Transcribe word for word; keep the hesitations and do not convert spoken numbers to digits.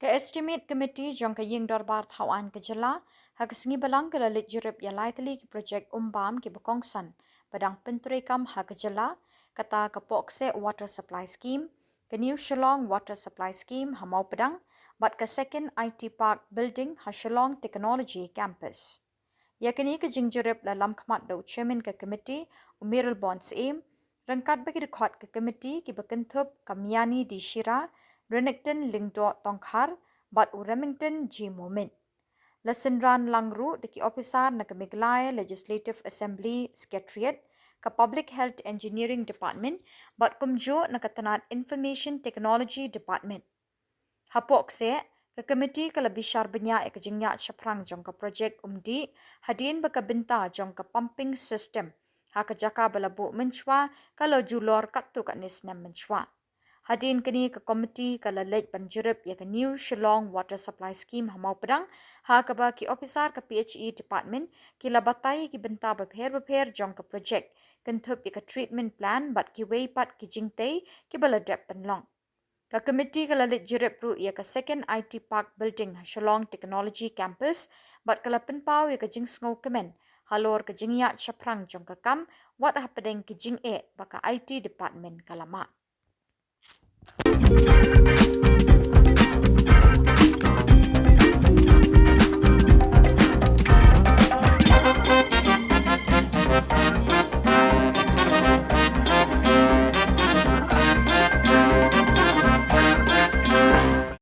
Ka Estimate Committee jong ka Ïing Dorbar Thaw Aiñ ka Jylla ha ka Sngi Balang ka la leit jurip ïa lai tylli ki projek um bam kiba kongsan ba dang pyntreikam ha ka Jylla, kata ka Pohkseh Water Supply Scheme, ka New Shillong Water Supply Scheme ha Mawpdang bad ka Second I T Park Building ha Shillong Technology Campus. Ïa kane ka jingjurip la lamkhmat da u Chairman ka Committee, u Mayralborn Syiem, ryngkat bad ki dkhot ka Committee kiba kynthup ka Miani D Shira, Renikton Lyngdoh Tongkhar bad u Remington G Momin. La synran lang ruh da ki ophisar na ka Meghalaya Legislative Assembly Secretariat, ka Public Health Engineering Department bad kumjuh na ka tnad Information Technology Department. Ha Pohkseh, ka Committee ka la bishar bniah ïa ka jingïaid shaphrang jong ka projek umdih hadien ba ka bynta jong ka pumping system ha ka jaka ba la buh mynshuwa ka la julor katto katne snem mynshuwa. Hadien kane, ka Committee ka la leit ban jurip ïa ka New Shillong Water Supply Scheme ha Mawpdang, ha kaba ki ophisar ka P H E Department ki la batai ïa ki bynta bapher bapher jong ka projek, kynthup ïa ka treatment plant bad kiwei pat ki jingtei kiba la dep pynlong. Ka Committee ka la leit jurip ruh ïa ka Second I T Park Building ha Shillong Technology Campus bad ka la pynpaw ïa ka jingsngewkmen halor ka jingïaid shaphrang jong ka kam, wat hapdeng ki jingeh ba ka I T Department ka la mad.